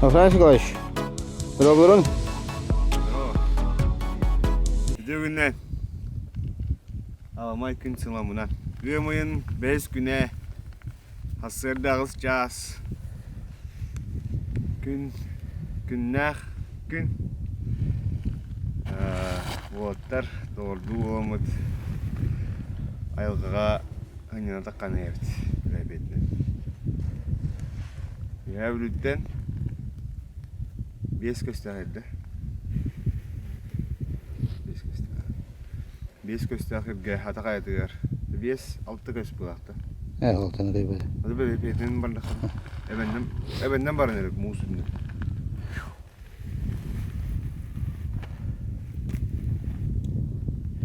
Афанасий Николаевич, Добрый Үтүө күннэн. Аламай күн сыламынан. Ыам ыйын бэһис күнэ. Сарсыарда аҕыс чаас. Күн күннээх күн. Уолаттар доҕордуу буоламмыт айылҕаҕа сынньана таххан иһэбит үлэбитинэн. Үөһээ Бүлүүттэн биэс көстөөх эрдэ. Биэс көстөөх. Биэс көстөөх иргэ атах айатыгар биэс алта көс буолаахта. Ээ, алтаны кыйбыт. Аты бэйэтин бардахха. Эбэннэн эбэннэн баран эрэ муус үрдүнэн.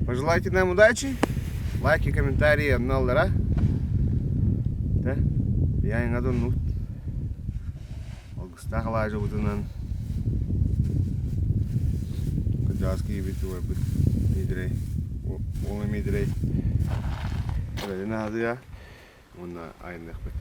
Пожелайте нам удачи. Лайки, комментарии онно Да? Я инга Алгыстаах алаадьыбытынан кырдьаҕас киһибит убайбыт Миитэрэй, уола Миитэрэй эбэтин аһатыа уонна айанныахпыт.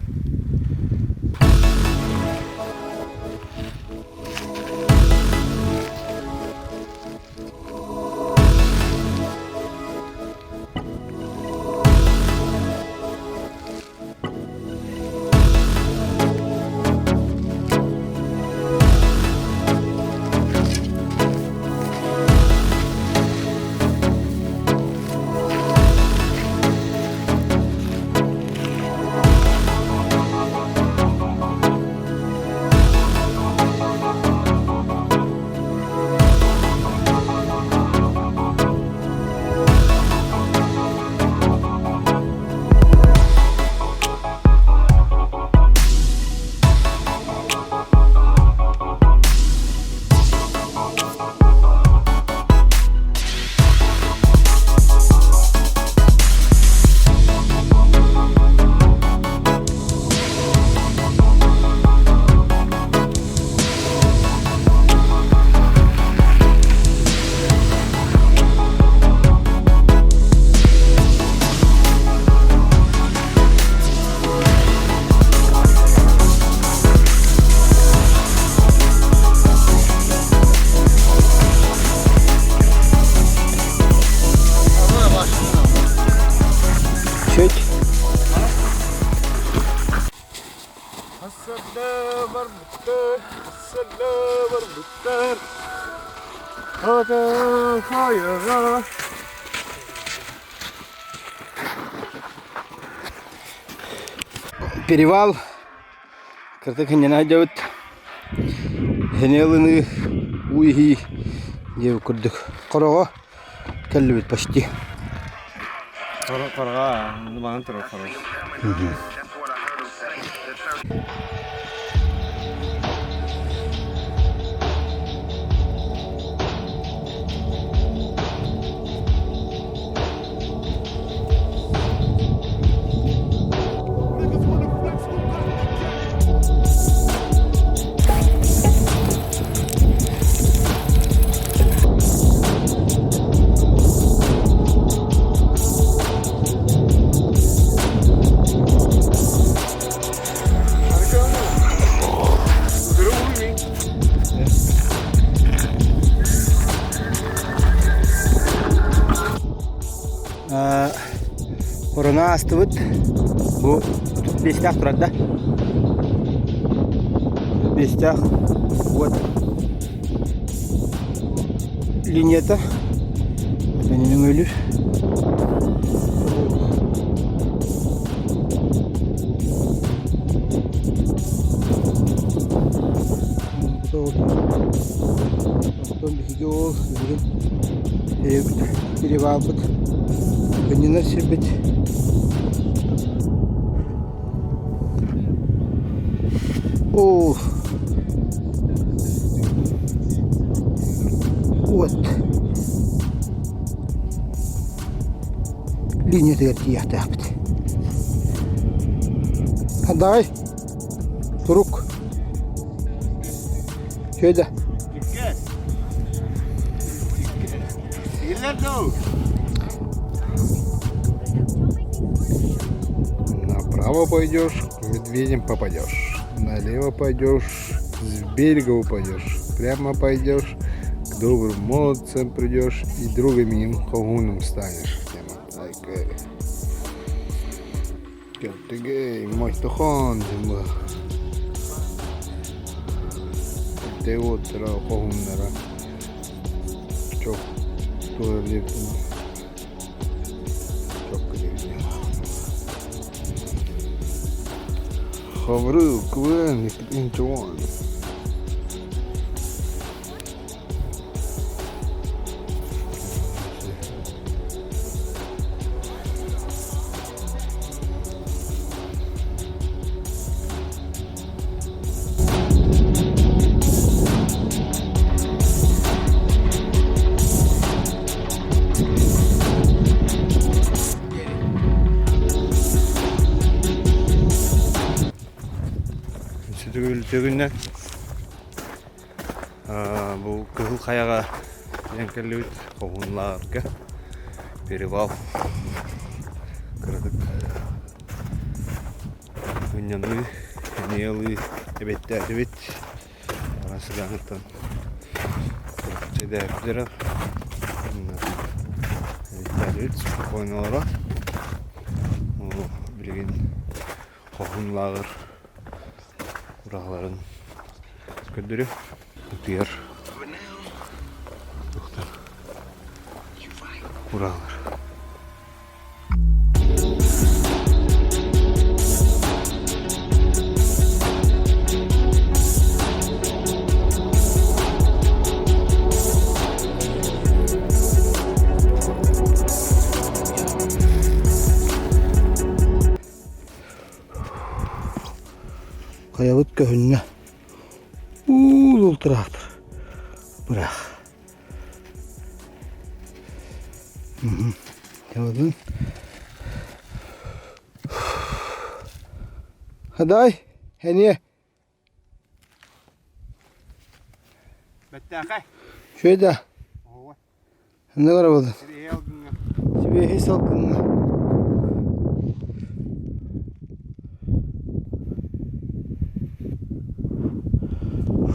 Чуть. Перевал кырдык иннинэ сылдьабыт. Хенелыны уу иһии диэбит курдук. Хороҕо кэллибит почти. Хороҕо, манан турар хоро. Хоруна астыбыт. Бу биэстээх турар да? Биэстээх уот линията Бэнинин өлүр. Оттон биһиги ол билигин перевалбыт көнньүнэр сирбит Оо вот линиятыгар тиийиэхтээхпит. Хандаҕай турук Федя. Направо пойдешь, к медведям попадешь. Налево пойдешь. С берега упадешь, прямо пойдешь, к добрым молодцам придешь и другом им хоһуунум станешь. Кэлтэгэй, мойтохон Теуоттара, хоһууннара чох туора Хабырыыл, КВН Интуан. Сүтүгүннэ бу Кыһыл Хайаҕа тиийэн кэллибит Хоһуунлааҕырга перевал кыратык Сынньаныы, эмиэ ылыы эбэттээтибит. Араас ыгааһыттан чэйдээбиттэрэ. Эбэттээтибит спокойно олоро. Билигин Хоһун лааҕыр ураһаларын көрдөрүө. Утуйар туохтар ураһалар. Хайабыт көһүннэ. Уу, тыраахтар. Быраах. Хадай, эниэ. Бэттээхэй. Үчүгэй да? Ханна барабын? Сибиэһэй салгыҥҥа.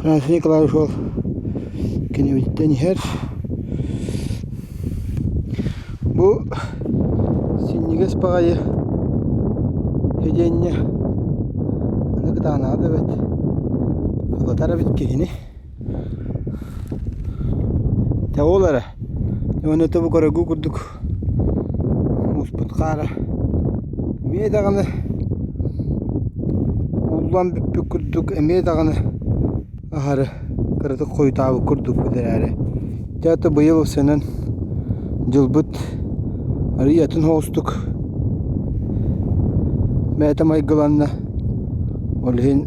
Афанасий Николаевич уол кинибититтэн иһэр. Бу синньигэс баҕайы сидиэнньэ аны кытаанаҕа да эбит, ылатар эбит киһини. Дьэ ол эрэ уонна тобу көрөргүт курдук мууспут хаара эмиэ даҕаны ууллан бүппүт курдук эмиэ даҕаны аһары кыратык хойутаабыт курдукпут эрээри дьэ аты быйыл сэнэн дьылбыт арыый атын соҕустук бэйэтэ майгыланна ол иһин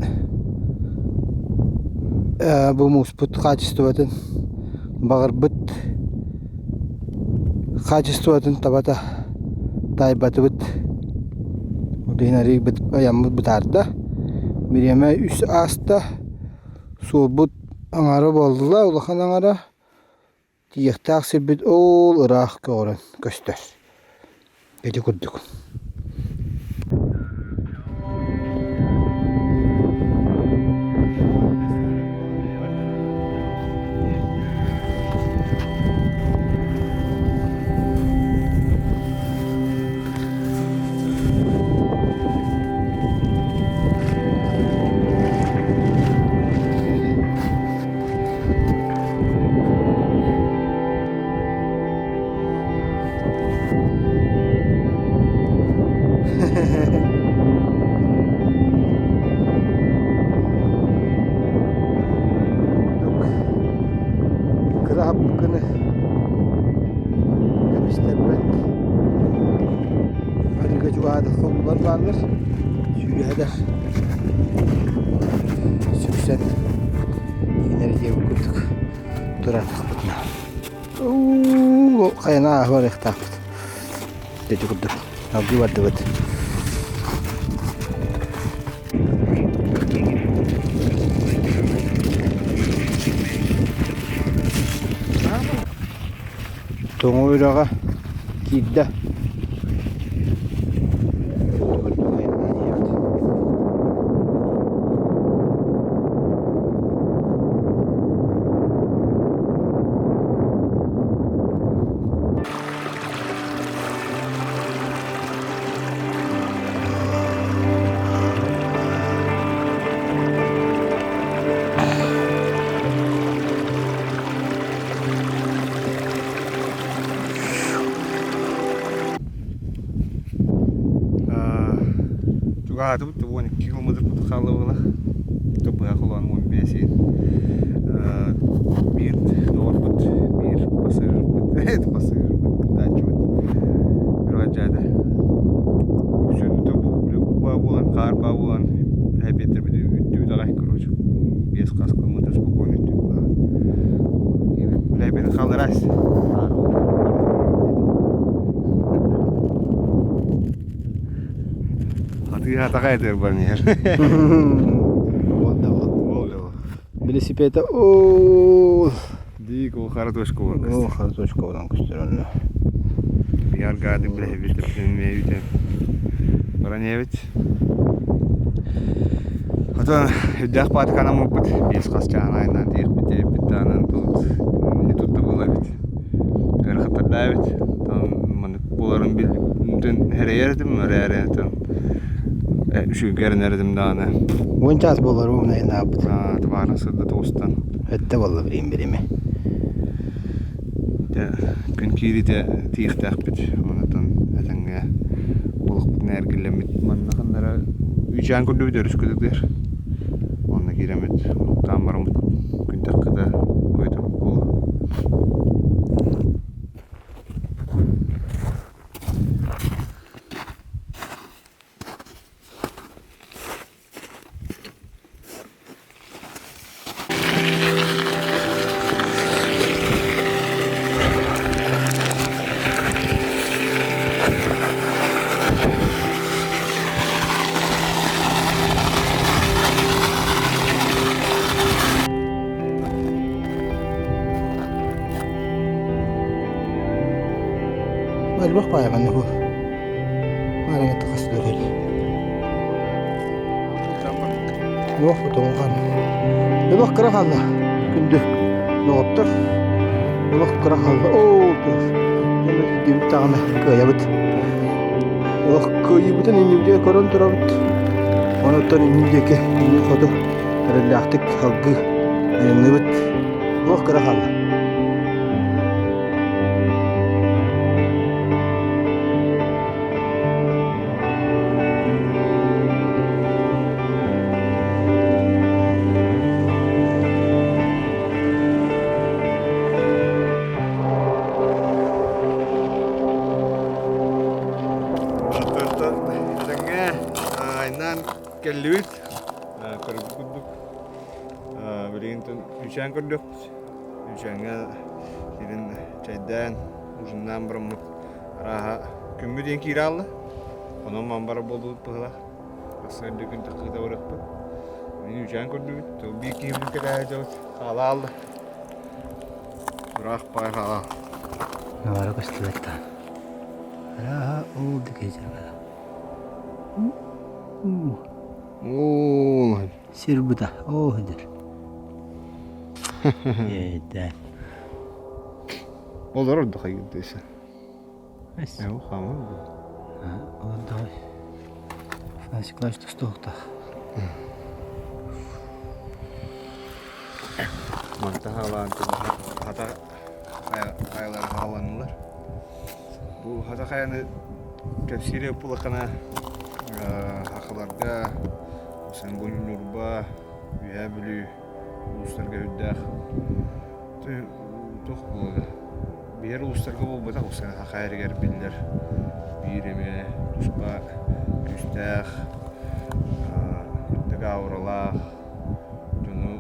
бу мууспут хаачыстыбатын баҕарбыт хаачыстыбатын табата таайбатыбыт ол иһин арыый айаммыт бытаарда бириэмэ үс ааста суолбут аҥаара буолла улахан аҥара тиийиэхтээх сирбит ол ыраах көҕөрөн көстөр ити курдук Кыра хаппыкыны кэбистэрбэт арыыга чугаһаатах холулар бааллар сүүрүһэлэр сүксэн иҥнэри диэбит курдук тураатахпытына хайана ааһа барыахтаахпыт ити курдук салгыы бардыбыт Тоҥу үрэҕэ киирдэ. Чугаһаатыбыт 12 километр хаалла Быһа холоон 15 иһин биир доҕорбут, биир пассажирбыт, пассажирбыт кыттааччыбыт Үрҕадьаата үксүн уу буолан, хаар баа буолан эпиэттэрбит үттүбүт аҕай короче биэс хас километр спокойно үттүбүт Били хааллараас Атыыһаатаҕа этэр баран иһэр. Ол да ол. Ол да ол. Велосипеда оо Диик ол хара точка буолан Ол көстөр. хара точка буолан көстөр онно. Биһар гаады билэһибит эбит баран иһэбит. Хотон үрдээх паатыканаммыппыт биэс хас чаан айынан тиийбит тиийбит даанан тут не тут-то было эбит. Ыарахаттардаах эбит. Маннык буоларын билбитин эрэйэр этим, эрээри үчүгэйгэ эрэнэр этим даҕаны. Уон чаас буолар уонна айаннаабыт. Табаарыс сырда тоҕустан. Өттө буолла билигин бириэмэ. Күн киириитэ тиийиэхтээхпит. Онтон этэҥҥэ буолуохпутун эргиллэммит. Манна ханнара үүчээн көрдүбүт өрүс кытытыгар. Онно киирэммит уһуктаан бараммыт күн таххыта ойутар буолуо. Элбэх баайаҕаны бу. Маарыҥа тахас дөрөр. Туох бутуҥ хаан. Олох кыра хаалла. Күндү доҕоттор. Олох кыра хаалла. Оо, туох. Дьоно даҕаны кыайабыт. Олох кыайыыбытын иннибитигэр көрөн турабыт. Онуттан иннин диэки иннин хоту эрэллээхтик салгыы айанныыбыт. Олох кыра хаалла. Ортортон этэҥҥэ айнаан кэллибит. Көрбүт курдук. Билигин үүчээн көрдөхпүт. Үүчээҥҥэ киирэн чэйдээн, ужиннаан бараммыт Арааһа, күммүт диэн киирэ хаалла. Онон мамбара буолбут быһыылаах. Сарсыарда күн тахсыыта барыахпыт. Мин үүчээн көрдүбүт. Тыл биир киһибитин кэтэһэ сылдьабыт. Хаала хаалла. Ыраах баҕай хаала. Навара көстүбэт да. Арааһа ол да киһи Оо, Сир быта, оо сыдьар. Эйдэ. Олорор да хайгырдыйса. Эу хаамар бу. Олордоҕой. Афанасий Николаевич тустуохтаах. Манта хаалаан хата хайалары хааланнылар. Бу хата хайаны кэпсиири пулахана хахаларга Сангун Ньурба, Үөһээ Бүлүү улуустарга үрдээх туох буолар биһэр улуустарга буолбатах саха эригэр биллэр биир эмэ туспа күүстээх үрдүк ауралаах дьону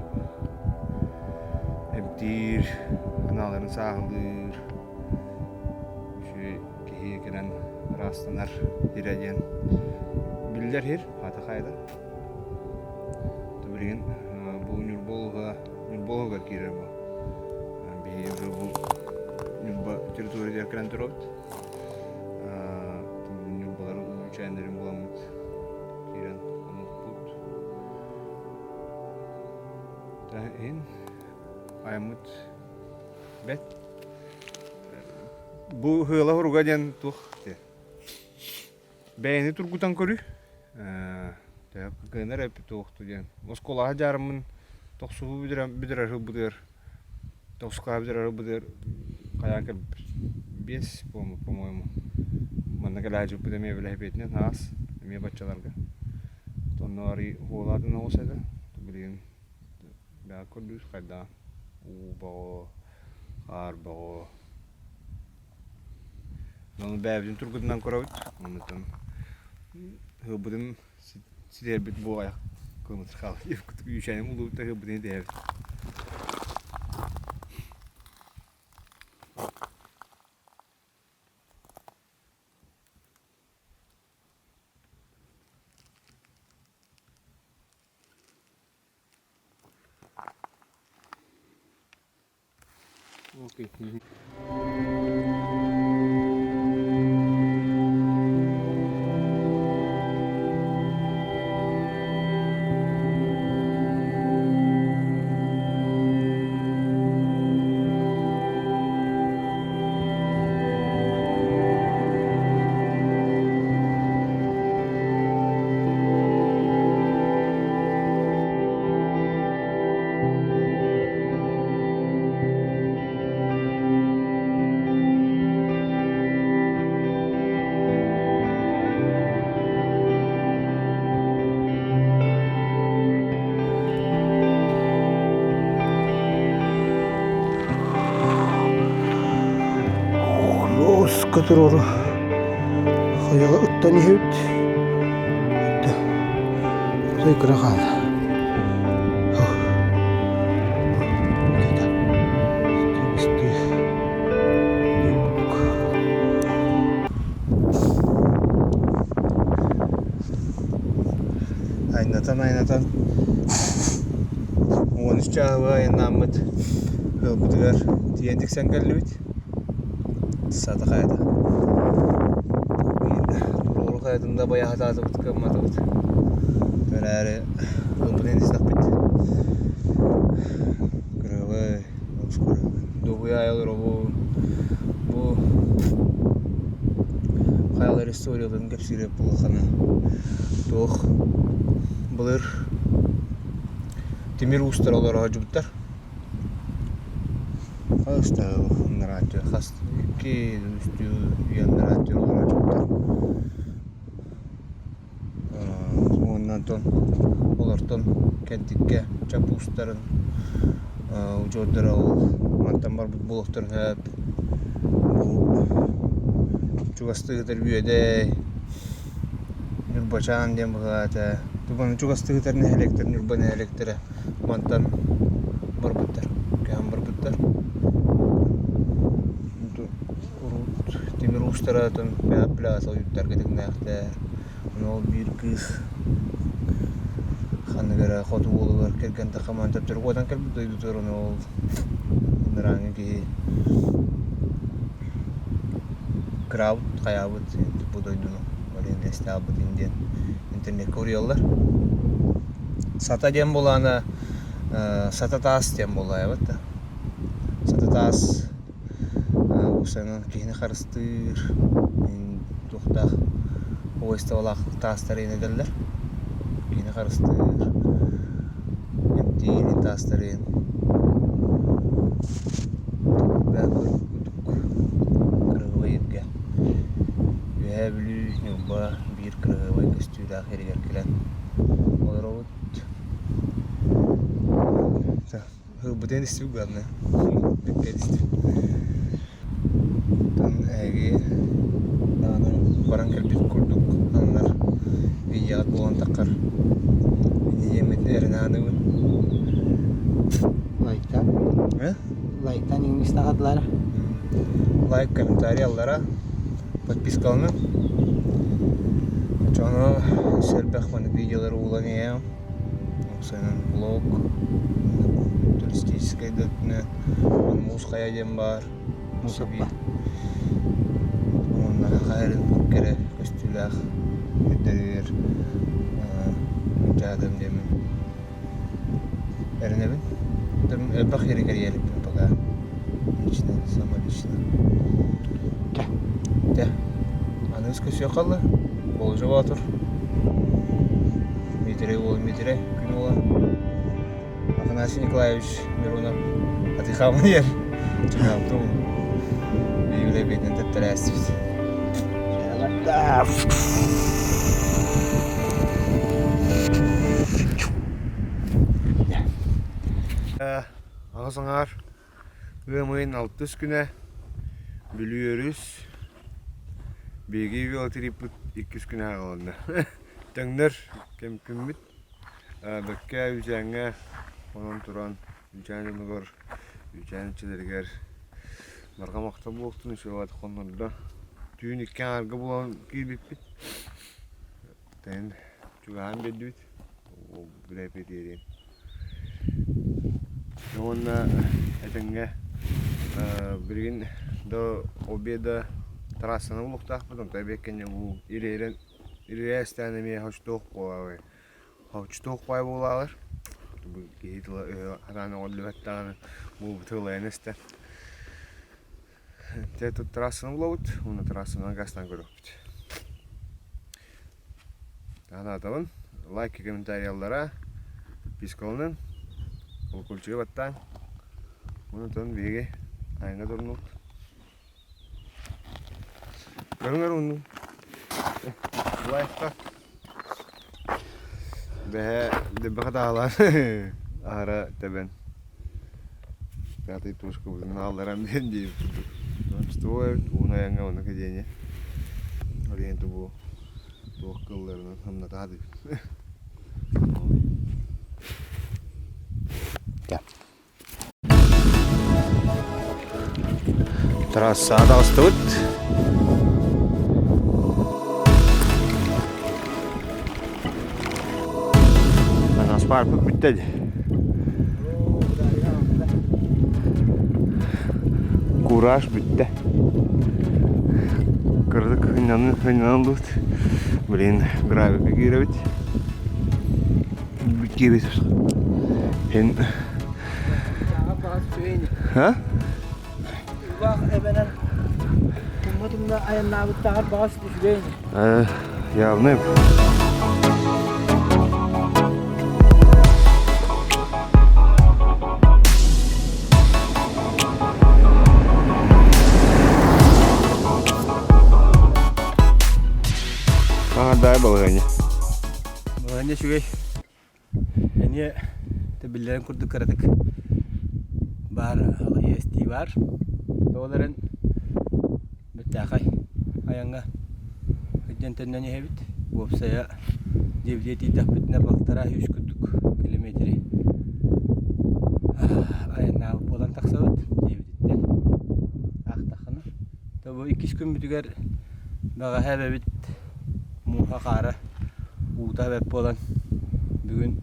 эмтиир санааларын сааһылыыр үчүгэй киһи кэлэн ыраастанар сирэ диэн биллэр сир аата хайда билигин бу Ньурба улууһа Ньурба улууһугар киирэр бу биһиги бу Ньурба территориятыгар кэлэн турабыт Ньурбалар үүчээннэрин буламмыт киирэн хонукпут иһин айаммыт бэт бу ыала хоруга диэн туох Бэйэни тургутан көрүү. Кыанар эппит туохту диэн. Оскуолаҕа дьаарыммын тохсуһуу бүтэрэр сылбытыгар тохсукаҕа бүтэрэр сылбытыгар хайаан кэлбиппит. Биэс, по-моему. Манна кэлээдьиппит эмиэ бэлэһипиэтинэн аас, эмиэ баччаларга. Онно арый уолаатын оҕус этэ. Билигин бэҕэ көрдүүр хайдаҕа уу боҕо, хаар боҕо. Ону бэйэбитин тургутунан көрөбүт. Оннуттан ыһылбытын ситэрбит буолайах кылымытыр хаалбыт. Үүчээним улуубут ыһылбытын итэһэбит. Окей. Луоска туруору хайаҕа ыттан иһэбит. Отой кыра хаалла. Айнатан-айнатан 13 чааһыга айаннааммыт ыалбытыгар тиийэн тиксэн кэллибит. Сата хайата. Туруору хайатын да байаһатаатыбыт, кыамматыбыт. Эрээри ыалбытын истэхпит. Кырыабай, олус кырыабай. Дуоһуйа айыл робу бу хайалар историяларын кэпсиирэ буоллаххына туох былыр тимир уустара олоро сылдьыбыттар. Хас да аннарааччы хас икки үстүү үйэ аннарааччы олоро сылдьыбыттар. Уонна онтон олортон кэнтиккэ чап уустарын удьуордара ол мантан барбыт буолуохтарын сөп. Бу чугастыы сытар Үөдэй, Ньурбачаан диэн быһыылаах этэ. Тубаны чугастыы сытар нэһилиэктэр Ньурба нэһилиэктэрэ мантан барбыттар, көһөн барбыттар. Урут тимир уустара атын пляс ойууттарга тэҥнээхтэр. Ону ол биир кыыс ханнык эрэ хоту уолугар кэргэн тахамаан төптөрү куотан кэлбит дойдутугар ону ол ынырааҥҥы киһи кыраабыт хайаабыт бу дойдуну ориентацияабытын диэн интернеккэ уруйаллар. Сата диэн буолаана сата таас диэн буоллаайбыт да. Сата таас Уопсайынан киһини харыстыыр, туохтаах свойстволаах таастары этэллэр. Киһини харыстыыр, эмтиир таастарын курдук кыраһыабай иргэ Үөһээ Бүлүү, Ньурба биир кыраһыабай көстүүлээх сиригэр кэлэн олоробут. Ылбытын истибит главное. Бүккэ истибит. Оттон эһиги даҕаны баран кэлбит курдук аннар видеоҕыт буолан таххар инньэ диэммит эрэнэ саныыбын. Лайктан. Э? Лайктан иҥнистаҕадылар. Лайк, комментарий аллара. Подпискаланы. Оччоҕуна элбэх маннык видеолары уулан иһиэм. Уопсайынан блог, туристическай да өттүнэн Муус Хайа диэн баар. Муус Аппа. Уонна хайарын кэрэ көстүүлээх сирдэригэр дьаадам диэммин эрэнэбин. Элбэх сири кэрийэ иликпин пока. Лично, самолично. Дьэ. Дьэ. Аныгыс көрсүөххэ хаалла. Болдьо Боотур. Миитэрэй уола Миитэрэй, күн уола Афанасий Николаевич Миронов Атыхаамын иһэр. Чыгаабытым. Биһиги бэйэтинэн тэптэрээстибит. Аҕыс аҥаар ыам ыйын алтыс күнэ Бүлүү өрүс биһиги велотриппыт иккис күнэ аҕаланна. Төҥнөр кэм күммүт Бэккэ Үүчээҥҥэ хонон туран Үүчээн дьонугар, Үүчээн иччилэригэр барҕа махтал буолтун үчүгэй хоннордо. Түүн икки аҥаарга булан киирбиппит. Тэҥин чугаһаан биэрдибит. Билэппит Уонна этэҥҥэ билигин до обеда трассаны булуохтаахпыт, онтон эбиэт кэннэ уу ириэрэн ириэстээн эмиэ хочтуох буолаҕай хочтуох баай буолаалар. Бу киһи тыла өһө сатаан оҥорлубат даҕаны буолбута ылайан истэ. Дьэ тут трассаны булабыт уонна трассанан газтаан көрүөхпүт. Таһанаатабын. Лайк комментариялара, подпискаланын, колокольчигы баттаан. Онтон биһиги айаҥҥа туруннубут. Көрүҥ ууннун. Лайкка. Бэһэ дэбэхэ таалаан аһара тэбэн. Пятый тушкабытын аалларан биэн диэбит курдук. Что эбит уун айаҥҥа оннук диэни. Ол иһин тубу туох кылларынан хамнатаа диибит. Трассаҕа таҕыстыбыт. Аспарпыт бүттэ дии. Кураж бүттэ. Кырдык хыннанан хыннанан ылбыт. Блин, гравика киирэбит. Киирбит. Эн А? Улаах эбэнэн тумна-тумна айаннаабыттааҕар баҕас үчүгэй ини. Явно. Дай балаһыанньа. Балаһыанньа үчүгэй. Эмиэ биллэрин курдук кыратык баар алайыы эстии баар. Ол эрэн бэртээхэй айаҥҥа сылдьан төннөн иһэбит. Уопсайа дьиэбитигэр тиийдэхпитинэ балтараа үс курдук километри айаннаабыт буолан тахсабыт дьиэбититтэн аахтаххына. Бу иккис күммүтүгэр бэҕэһээ эбэбит мууһа-хаара уута эбэт буолан бүгүн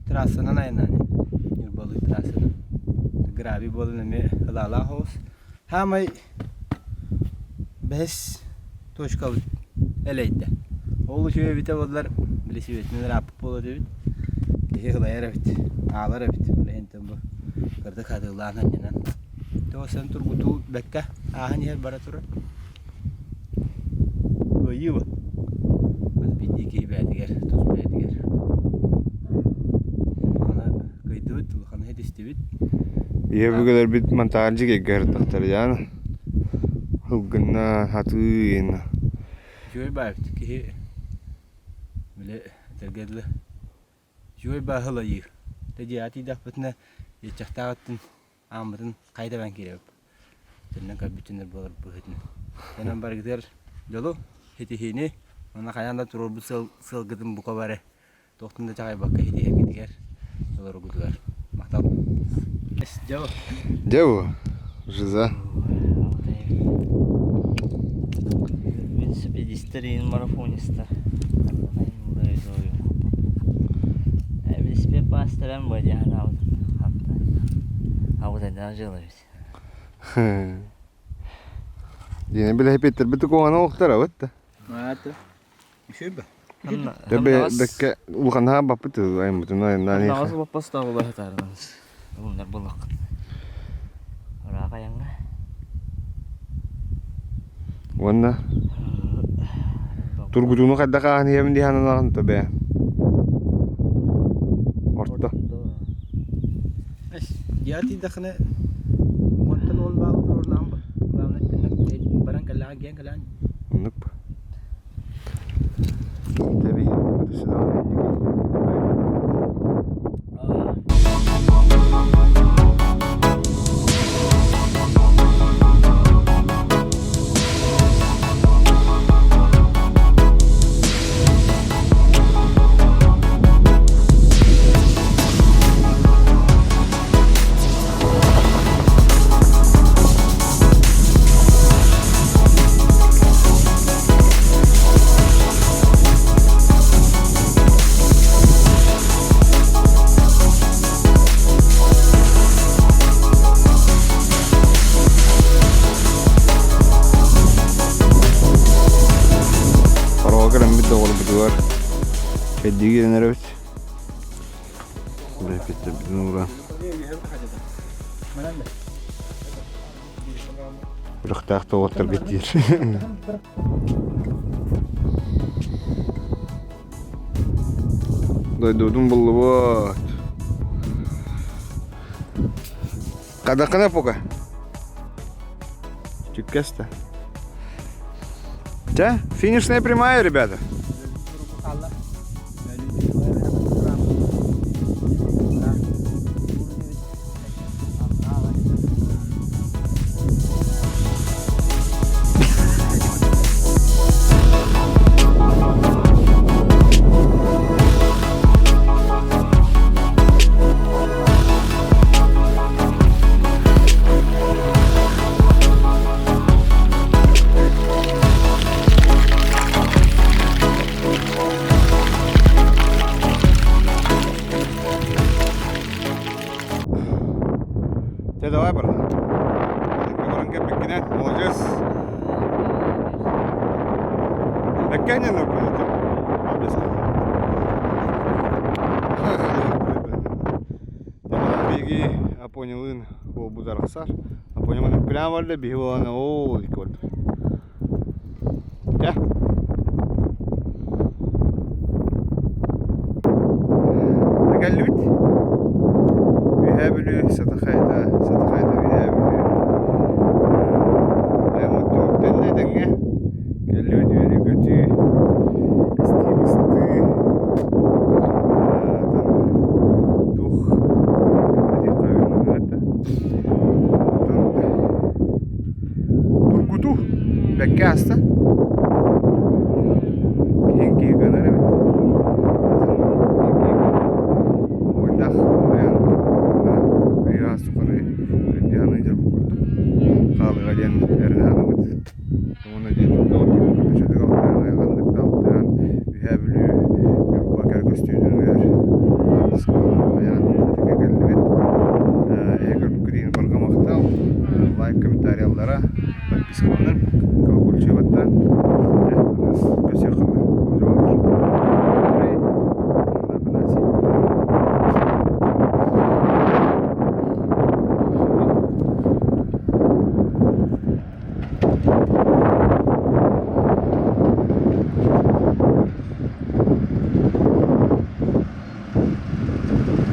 трассанан айаннаан иһэбит Ньурбалыы трассанан гравий буолан эмиэ ылаалаах оҕус Хаамай бэһис точкабыт элэйдэ. Ол үчүгэй эбитэ буоллар били сибэтинэн ырааппыт буолуо этибит. Киһи ылайар эбит, аалар эбит. Ол иһинтэн бу кырдык хатыылаан анньынан. Тоҕо тургутуу бэккэ ааһан иһэр бара турар. Кыайыы бу. Хас биирдии киһи бэйэтигэр, тус бэйэтигэр. Улахана кыайдыбыт, улаханы ситистибит. Ийэ өбүгэлэрбит монтажик эггэрдахтар яна. Ылгынна хатыы инна. Үчүгэй баайбыт киһи били этэргэ дылы үчүгэй бааһылайыы. Дьиэҕэ тиийдэхпитинэ иэччэхтээх өттүн ааммытын хайа тэбэн киирэбит. Төннөн көрбүтүнэр буолар быһыытын. Онон барыгытыгар дьолу, ситиһиини уонна хайаан да туруорбут сыал сыалгытын бука бары туохтан да чаҕыйбакка ситиһэргитигэр, толороргутугар махтал. Дьэ бу. Дьэ бу. Жиза. Велосипедистэр иин марафонистар. Велосипед паастаран бу диэн Абытайдаах дьыала эбит. Диэн билэһипиэттэрбит куһаҕан олохтор абыт да. Маата. Үчүгэй ба? Бэккэ улаханнаһа баппыт айыммытын айаннаан Наҕас баппастаах улаһытаарынан. Улуннар буллаххыт. Ыраах айаҥҥа. Уонна тургутууну хайдах ааһан иһэбин дии сананаҕын то бэйэ. Орто. Дьиэҕэ тиийдэххинэ уонтан уон баалы туруорнаҕын ба. Главное баран кэллэҕэ киэн кэлээн. Оннук. Тэби Кэрдии киирэн эрэбит. Бэппиттэрбитин ууран. Үрөхтээх тоҕоттор диир. Дойдубутун буллубут. Кадакана пока. Чүккэстэ. Чэ, финишная прямая, ребята. Дьэ давай барда. Баран кэлбиккинэн, молодец. Бэккээнньэн ылбыт Биһиги Апонялыын буолбут арахсар. Апоня прямо барда, биһи буолан оо икки барда. Дьэ. Кэллибит. Үөһээ Бүлүү Сатахайта, Сатахайта Үөһээ Бүлүү. Айаммыт түмүктэннэ этэҥҥэ. Кэллибит үөрүү-көтүү, эстии-быстыы, туох Тургутуу бэккэ ааста. Киһиҥ киһи кыанар эбит. Ойдах айан ыйаас тухары өйдөөн ыйдырбыт курдук. Хаалыга диэн эрэнэ санаабыт. Уонна диэн доҕотторбун кытта чөтүк алтыһан, айылҕаны кытта алтыһан, Үһээ Бүлүү Ньурба кэрэ көстүүтүгэр хаартыскаланан хайаан этэҥҥэ кэллибит. Эһиги көрбүккүт иһин барҕа махтал. Лайк комментариялара, подпискаланын.